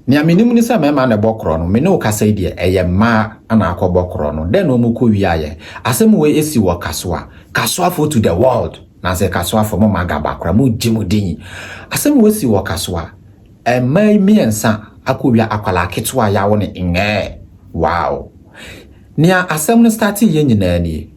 Nea menim ne sɛ mmarima na ɛbɔ korɔ no, me ne wo kasa yi deɛ, ɛyɛ mmaa na akɔbɔ korɔ no. Dɛn na wɔkɔ wiaeɛ? Asɛm wei asi wɔ Kasoa. Kasoafo to the world. Na sɛ Kasoafo mo ma gaba kora, mo gye mo din. Asɛm wei si wɔ Kasoa. Mmaa yi mmiɛnsa akɔwia akwadaa ketewa a yɛawo no ngɛɛ. Wow. Nea asɛm no start yɛ nyinaa nie.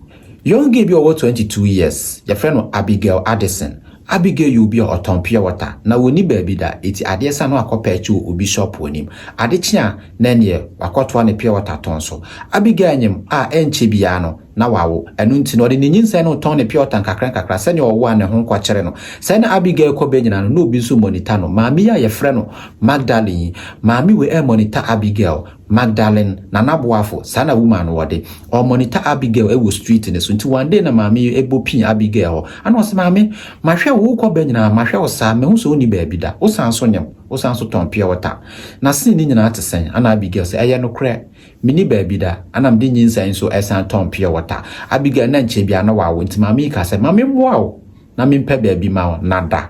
Young girl bi a ɔwɔ 22 years, yɛfrɛ no Abigail Addison. Abigail yɛ obi a ɔtɔn pure water na wɔnni baabi da, eti adeɛ sa no akɔpɛ akyi wɔ obi shop anim. Ade kye a na neɛ wakɔtoa ne pure water tɔn so. Abigail nyim a ɛnkyɛ biara no na wawo. Ɛno nti no ɔde ne nyinsɛn no tɔn ne pure water nkakra nkakra sɛnea ɔwo a ne ho nkɔkyere no. Sɛ na Abigail kɔ bɛ nyinaa no na obi nso monitor no. Maame yi a yɛfrɛ no Magdalene yi, maame wei ɛmonitor Abigail. Magdalene Nana Boafo, saa na woman no wɔde ɔmonitor Abigail ɛwɔ street ne so. Nti one day na maame yi ɛbɔ pin Abigail hɔ ana ɔsɛ, "Maame, mahwɛ wo kɔ bɛ nyinaa, mahwɛ wo saa, mahu sɛ wonni baabi da, wosan so nyam, wosan so tɔn pure water na sen ne nyinaa te sɛn?" Ana Abigail sɛ, "Ɛyɛ nokorɛ, menni baabi da, ana mede nyinsɛn nso ɛsan tɔn pure water." Abigail na nkyɛn bia na wawo, nti maame yi ka sɛ, "Maame, mmoa wo na mempɛ baabi ma wo na da."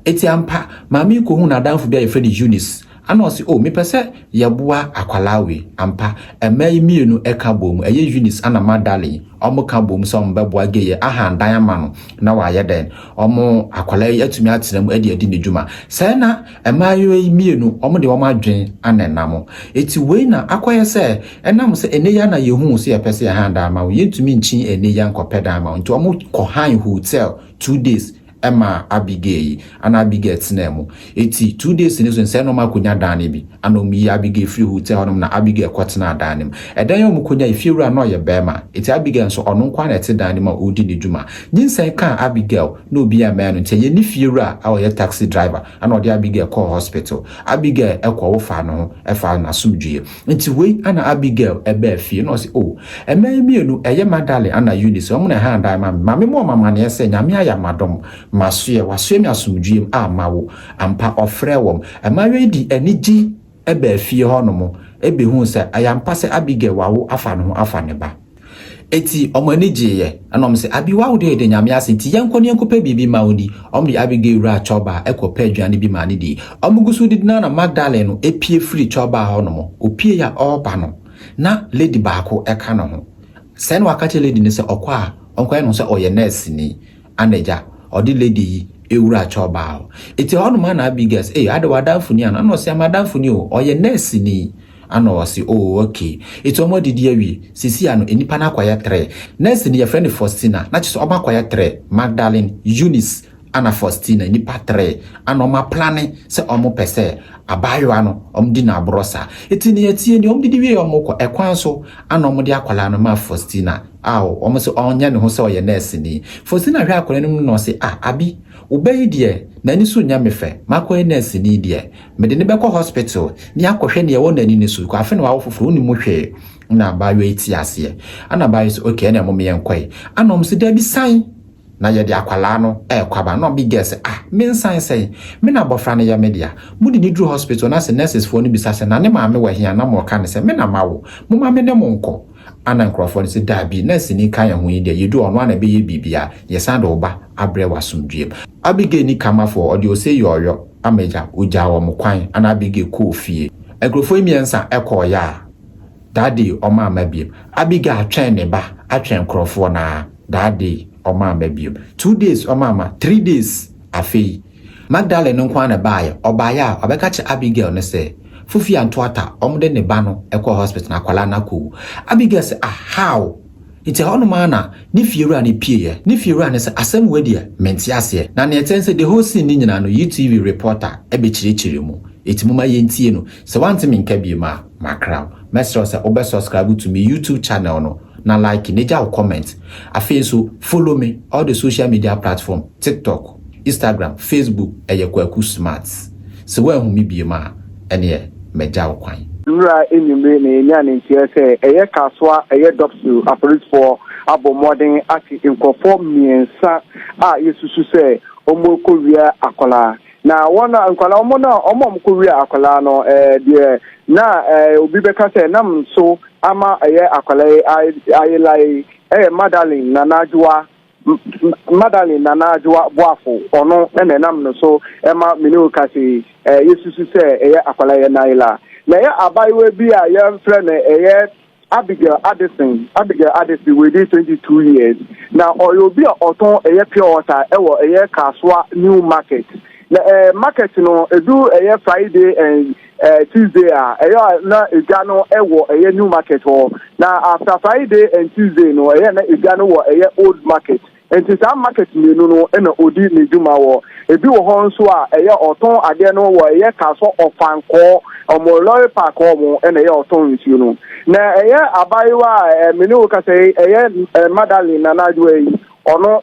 Eti ampa, maame yi kɔhu n'adamfo bi a yɛfrɛ no Eunice, ana ɔse, "O, mepɛ sɛ yɛboa akwalaa wei." Ampa, mmaa yi mmienu ɛka bɔ mu, ɛyɛ Eunice ana Magdalene, ɔmo ka bɔ mu sɛ ɔmo bɛboa geye ahandan ama no na wayɛ dɛn, ɔmo akwalaa yi atumi atena mu ɛde adi ne dwuma. Sɛɛ na mmaa yi mmienu ɔmo de ɔmo adwen ana ɛnam. Eti wei na akɔyɛ sɛ ɛnam sɛ ɛnɛ yi ana yɛhu sɛ yɛpɛ sɛ yɛhan ama wo, yɛntumi nkyin ɛnɛ yi ankɔpɛ dan ama wo, nti ɔmo kɔ han hotel 2 days ɛma Abigail yi, ana Abigail tena mu. Eti 2 days ne so nsɛn na ɔmo akonnwa dan no bi, ana ɔmo yi Abigail firi hotel hɔnom na Abigail kɔtena dan no mu. Ɛdan yi a ɔmo konya, efiewura na ɔyɛ bɛrima, eti Abigail nso ɔno nko na ɛte dan no mu a ɔredi ne dwuma. Nyinsɛn kaa Abigail na obi a mɛn no, nti ɛyɛ ne fiewura a ɔyɛ taxi driver ana ɔde Abigail kɔɔ hospital. Abigail ɛkɔ wofa ne ho ɛfa n'asomdwie. Nti wei ana Abigail ɛbɛɛ fie na ɔsi, "O, ɛmɛn yi mmienu, ɛyɛ Magdalene ana Eunice, ɔmo na ɛha dan ma me. Maame mu ɔmo amaneɛ sɛ Nyame ayɛ amadɔm masoɛ wasoɛ mi asomdwie mu a ma wo." Ampa, ɔfrɛ wɔm, mmaayewa yi di anigye ɛbaa fie hɔnom ɛbɛhu sɛ ɛyɛ ampa sɛ Abigail wawo afa ne ho afa ne ba. Eti ɔmo ani gyeeɛ, ɛna ɔmo sɛ, "Abi, wawo deɛ, yɛde Nyame ase, nti yɛnkɔ ne yɛnkɔpɛ biribi ma wo di." Ɔmo de Abigail wura chop bar ɛkɔpɛ aduane bi ma ne di. Ɔmo gu so didi na Magdalene no epie firi chop bar hɔnom. Opie a ɔreba no na lady baako ɛka ne ho. Sɛn na waka kyerɛ lady no sɛ ɔkɔ a ɔnkɔyɛ no sɛ ɔyɛ nurse ni. Ana ɔde lady yi ewura chop bar hɔ. Eti hɔnom ana Abigail sɛ, "Ee, ade w'adamfo ni?" Ana ɔsɛ, "Amadamfo ni o, ɔyɛ nurse ni." Ana ɔsi, "Oh, okay." Eti ɔmo adidi awie sisi ano, nipa no akɔyɛ tere. Nurse ni yɛfrɛ no Faustina, na kyerɛ sɛ ɔmo akɔyɛ tere: Magdalene, Eunice ana Faustina, nipa tere ana ɔmo aplan sɛ ɔmo pɛ sɛ abaayewa no ɔmo di n'aborɔ saa. Eti ne yɛtie ni, ɔmo didi wie, ɔmo kɔ ɛkwan so ana ɔmo de akwadaa no ma Faustina a ɔmo sɛ ɔnyɛ ne ho sɛ ɔyɛ nurse ni. Faustina hwɛ akwadaa no mu na ɔsɛ, "Ah, Abi, wobɛyi deɛ n'ani so nya me fɛ, makɔyɛ nurse ni deɛ, mede ne bɛkɔ hospital ne akɔhwɛ nea ɛwɔ n'ani no so kɔ. Afe na wawo foforɔ, wonim hwee." Na abaayewa yi te aseɛ, ana abaayewa sɛ, "Okay, ɛna ɛmo yɛn kɔe." Ana ɔmo sɛ, "Dabi, san na yɛde akwalaa no ɛɛkɔ aba." Na ɔbi gɛ sɛ, "Ah, me nsan sɛn? Me na abɔfra no yɛ me dea. Mode ne duru hospital na sɛ nurses foɔ no bisa sɛ na ne maame wɔ hia na mo ɔka ne sɛ me na ma wo, moma me ne mo nkɔ." Ana nkurɔfoɔ no sɛ, "Daabi, nurse ni ka yɛn ho yi deɛ, yɛdu ɔno ana ɛbɛyɛ biribia, yɛsan de wo ba abrɛ wɔ asomdwie mu." Abigail ni kamafoɔ ɔde ose yɛ ɔyɔ ama agya ogya wɔn kwan. Ana Abigail kɔɔ fie. Nkurɔfoɔ yi mmiɛnsa ɛkɔɔyɛ a that day ɔmo ama biem. Abigail atwɛn ne ba, atwɛn nkurɔfoɔ naa. That day ɔmo ama biem, 2 days ɔmo ama, 3 days. Afei Magdalene no nko ara na baayɛ. Ɔbaayɛ a ɔbɛka kyerɛ Abigail no sɛ Fufi Antoata ɔmo de ne ba no ɛkɔ hospital na akwadaa no akɔwu. Abigail sɛ, "Ah, how?" Nti ɛhɔnom ara na ne fiewura no pieeɛ. Ne fiewura no sɛ, "Asɛm wei deɛ, mente aseɛ." Na neɛ ɛkyɛn sɛ the whole scene ne nyinaa no, UTV reporter ɛbɛkyerɛkyerɛ mu, ɛti moma yɛntie no. Sɛ woante nka bio a, makra wo. Mɛsrɛ sɛ wobɛ subscribe to me YouTube channel no na like na gya wo comment. Afei nso follow me all the social media platform, TikTok, Instagram, Facebook, ɛyɛ Kwaku Smart. Sɛ woanhu me bio a, ɛneɛ mɛgya wo kwan. Nwura enwumere na yɛnya ne nteɛ sɛ ɛyɛ Kasoa, ɛyɛ Dɔpso apolisifoɔ abɔ mmɔden ate nkurɔfoɔ mmiɛnsa a yɛsusu sɛ wɔn kɔwia akwadaa, na wɔn a nkwadaa wɔn a wɔn a wɔkɔwia akwadaa no, deɛ na obi bɛka sɛ nam so ama ɛyɛ akwadaa yi ayela yi, ɛyɛ Madalyn Nanadwoa. Madeline Nana Adwoa Boafo, ɔno na ɛnam no so ma me ne wo kasa yi. Yɛsusu sɛ ɛyɛ akwadaa yɛ Naila. Na ɛyɛ abaayewa bi a yɛfrɛ no ɛyɛ Abigail Addison. Abigail Addison wadi 22 years. Na ɔyɛ obi a ɔtɔn ɛyɛ pure water ɛwɔ ɛyɛ Kasoa New Market. Na market no edu ɛyɛ Friday and Tuesday a, ɛyɛ na edwa no ɛwɔ ɛyɛ New Market hɔ. Na after Friday and Tuesday no, ɛyɛ na edwa no wɔ ɛyɛ Old Market. Nti saa market mmienu no ɛna odi ne dwuma wɔ. Ebi wɔ hɔ nso a ɛyɛ ɔtɔn adeɛ no wɔ ɛyɛ Kasoa Ɔfankɔɔ ɔmo lorry park hɔ mo ɛna ɛyɛ ɔtɔn nsuo no. Na ɛyɛ abaayewa a mene wo kasa yi, ɛyɛ Madeline Nana Adwoa yi, ɔno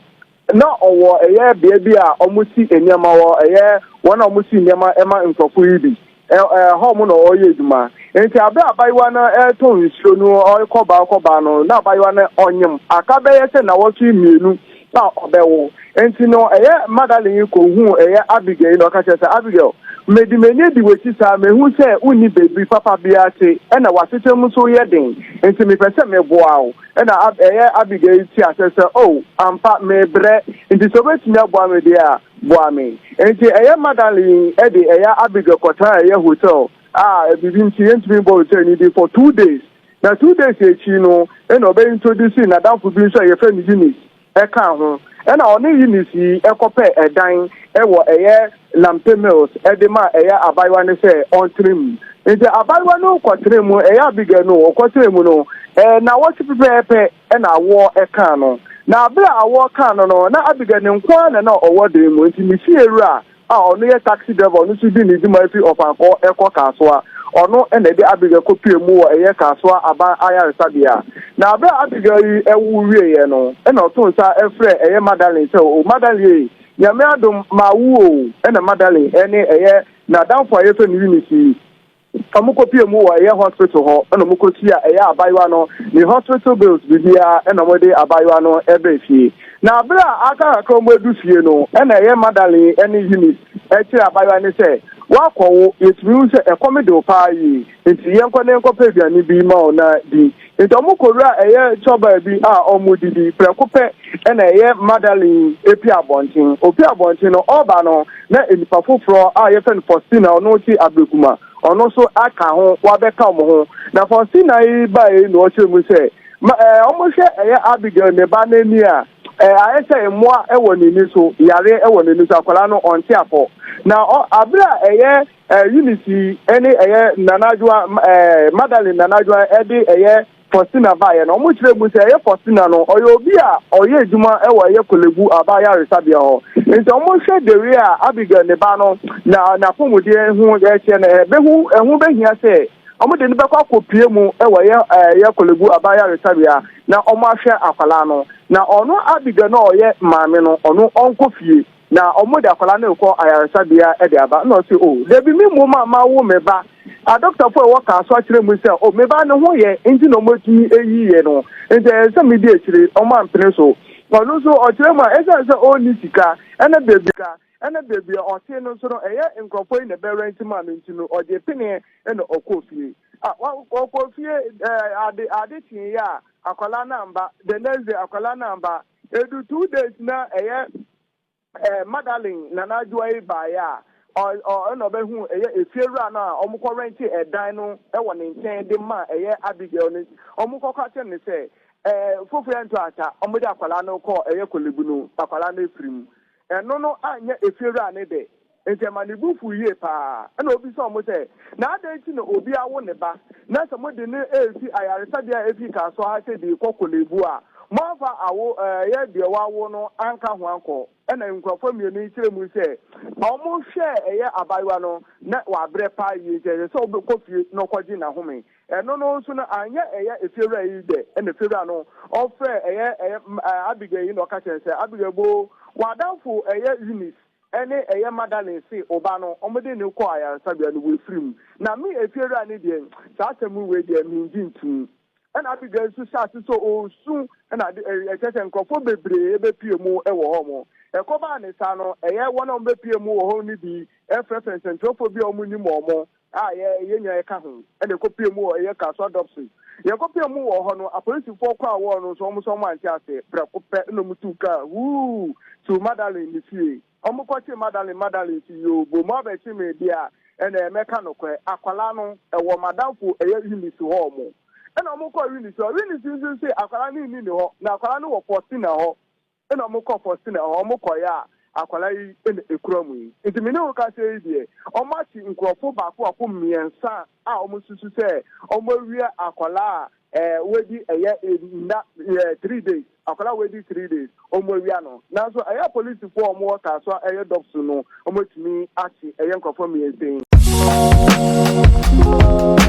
na ɔwɔ ɛyɛ bea bi a ɔmo si nneɛma wɔ, ɛyɛ wɔn a ɔmo si nneɛma ɛma nkurɔfo yi bi ɛhɔ mo na ɔyɛ adwuma. Nti abere abayewa no ɛtɔn nsuo no, ɔkɔba ɔkɔba no, na abayewa no ɔnyim aka bɛyɛ sɛ nawɔtwe 2 na ɔbɛwo. Nti no ɛyɛ Madeline yi kɔhu ɛyɛ Abigail yi na ɔka kyerɛ sɛ, "Abigail, medi m'ani di w'akyi saa, mehu sɛ wonni baabi papa biara te, ɛna w'asetena mu nso yɛ den, nti mepɛ sɛ meboa wo." Ɛna ɛyɛ Abigail ti asɛ sɛ, "O ampa, mebrɛ, nti sɛ wobɛtumi aboa me deɛ a, boa me." Nti ɛyɛ Madeline ɛde ɛyɛ Abigail kɔtena ɛyɛ hotel a biribi nti yɛntumi bɔ hotel ni di for 2 days. Na 2 days akyi no, ɛna ɔbɛ introduce n'adamfo bi nso a yɛfrɛ no Eunice ɛka ho, ɛna ɔne Eunice yi ɛkɔpɛ ɛdan ɛwɔ ɛyɛ Lampe Mills ɛde ma ɛyɛ abayewa no sɛ ɔntene mu. Nti abayewa no kɔtene mu, ɛyɛ Abigail no ɔkɔtene mu no, na wɔte pɛpɛɛpɛ ɛna awoɔ ɛka no. Na abere a awoɔ ka no, na Abigail ne nko ara na ɔwɔ dan mu. Nti ne fie wura a ɔno yɛ taxi driver, ɔno nso di ne dwuma fi Ɔfankɔ ɛkɔ Kasoa, ɔno ɛna ɛde Abigail kɔpie mu wɔ ɛyɛ Kasoa aban ayaresabea. Na abere a Abigail yi ɛwo wieɛ no, ɛna ɔto nsa ɛfrɛ ɛyɛ Madeline sɛ, "O Madeline yi, Nyame adom, ma wo o." Ɛna Madeline ɛne ɛyɛ n'adamfo a yɛfrɛ no Eunice yi, ɔmo kɔpie mu wɔ ɛyɛ hospital hɔ, ɛna ɔmo kɔtua ɛyɛ abayewa no ne hospital bills biribiara, ɛna ɔmo de abayewa no ɛbɛ fie. Na abere a aka kakra ɔmo edu fie no, ɛna ɛyɛ Madeline ɛne Eunice ɛkyerɛ abayewa no sɛ wakɔwo, yɛtumi hu sɛ ɛkɔm de wo paa yie, nti yɛnkɔ ne nkɔpɛ aduane bi ma wo na di. Nti ɔmo kɔwura ɛyɛ chop bar bi a ɔmo didi prɛko pɛ, ɛna ɛyɛ Madeline epi abɔnten. Opi abɔnten no, ɔba no na nipa foforɔ a yɛfrɛ no Faustina, ɔno ti Abrekuma, ɔno nso aka ho wabɛka ɔmo ho. Na Faustina yi baa yi na ɔkyerɛ mu sɛ ma ɔmo hwɛ ɛyɛ Abigail ne ba n'ani a, ayɛ sɛ mmoa ɛwɔ n'ani so, yare ɛwɔ n'ani so, akwadaa no ɔnte apɔ. Na ɔ abere a ɛyɛ Eunice ɛne ɛyɛ Nanadwoa Madeline Nanadwoa ɛde ɛyɛ Faustina baeɛ no, ɔmo kyerɛ mu sɛ ɛyɛ Faustina no ɔyɛ obi a ɔyɛ adwuma ɛwɔ ɛyɛ Korle Bu aba ayaresabea hɔ. Nti ɔmo hwɛ dewi a Abigail ne ba no na n'apɔmuden ho ɛkyɛ no, ɛbɛhu ɛho bɛhia sɛ ɔmo de no bɛkɔ akɔpie mu ɛwɔ ɛyɛ Korle Bu aba ayaresabea na ɔmo ahwɛ akwadaa no, na ɔno Abigail no a ɔyɛ maame no, ɔno ɔnkɔ fie na ɔmo de akwadaa no rekɔ ayaresabea ɛde aba. Na ɔsi, "O debi, mi mu ma ma wo me ba, adɔkotafo a ɛwɔ Kasoa akyerɛ mu sɛ o me ba ne ho yɛ, nti na ɔmo atumi eyi yɛ no, nti ɛyɛ sɛ mi di akyire." Ɔmo ampene so. Ɔno nso ɔkyerɛ mu a ɛsɛ sɛ ɔnni sika, ɛna beebi a ɔte no nso no, ɛyɛ nkurɔfoɔ yi na ɛbɛrɛ nti maa no, nti no ɔgye pene ɛna ɔkɔɔ fie. A ɔkɔɔ fie, ade kyee yɛ a akwadaa namba, the next day akwadaa namba, edu 2 days na ɛyɛ Madeline Nana Adwoa yi baeɛ a ɔ ɔ ɛna ɔbɛhu ɛyɛ efiewura no a ɔmo kɔ rent ɛdan no ɛwɔ ne nkyɛn de ma ɛyɛ Abigail no, ɔmo kɔkɔ akyerɛ ne sɛ foforɔ yɛn nto ata, ɔmo de akwadaa no kɔ ɛyɛ Korle Bu no, akwadaa no efiri mu. Ɛno no anyɛ efiewura ne de, nti ɛma ne bu fu yie paa. Ɛna obi sɛ ɔmo sɛ, na adan nti na obi awo ne ba na sɛ mo de ne efi ayaresabea efi Kasoa ha sɛ de kɔ Korle Bu a, mo afa awo ɛyɛ deɛ wawo no anka ho ankɔ? Ɛna nkurɔfoɔ mmienu yi kyerɛ mu sɛ ɔmo hwɛ ɛyɛ abayewa no na wabrɛ paa yie, nti ɛsɛ sɛ ɔbɛkɔ fie na ɔkɔgye n'ahome. Ɛno no nso no anyɛ ɛyɛ efiewura yi dɛ. Ɛna efiewura no ɔfrɛ ɛyɛ Abigail yi na ɔka kyerɛ sɛ, "Abigail, bo wadamfo ɛyɛ Eunice ɛne ɛyɛ Madeline se ɔba no ɔmo de ne kɔ ayaresabea no, wɔefiri mu, na me efiewura ne deɛ, saa asɛm wei deɛ mengye ntum." Ɛna Abigail nso hyɛ ase sɛ ɔresu, ɛna ɛkyɛ sɛ nkurɔfoɔ bebree ebepie mu ɛwɔ hɔ mo. Ɛkɔbaa ne saa no, ɛyɛ wɔn a wɔbɛpie mu wɔ hɔ no bi ɛfrɛfrɛ nsɛntwerɛfoɔ bi a wɔn nim wɔn. a yɛ yɛn nyinaa yɛka ho ɛna ɛkɔpie mu wɔ ɛyɛ Kasoa Dɔpso. Yɛkɔpie mu wɔ hɔ no, apolisifoɔ kɔ a wɔɔ no nso, wɔn nso wɔn ante ase prɛko pɛ ɛna wɔn tu kaa huu to Madalyn ne fie. Wɔn kɔkye Madalyn. Madalyn si yoo bo mu abɛkye me bi a ɛna ɛmɛka nokorɛ, akwalaa no ɛwɔ madamfo ɛyɛ Eunice hɔ. Ɔmo ɛna wɔn kɔ Eunice hɔ. Eunice nso sɛ akwalaa no nni ne hɔ na akwalaa no wɔ Faustina hɔ. Ɛna wɔn kɔ Faustina hɔ, wɔn kɔyɛ a akwalaa yi ɛna ekura mu yi. Nti mene wo kasa yi deɛ, wɔn akyi nkurɔfo baako baako mmiɛnsa a wɔn susu sɛ wɔn awia akwalaa a wɔadi ɛyɛ nna 3 days, akwalaa wɔadi 3 days, wɔn awia no. Nanso ɛyɛ polisifoɔ a wɔn wɔ Kasoa ɛyɛ Dɔpso no, wɔn atumi akyi ɛyɛ nkurɔfoɔ mmiɛnsa yi.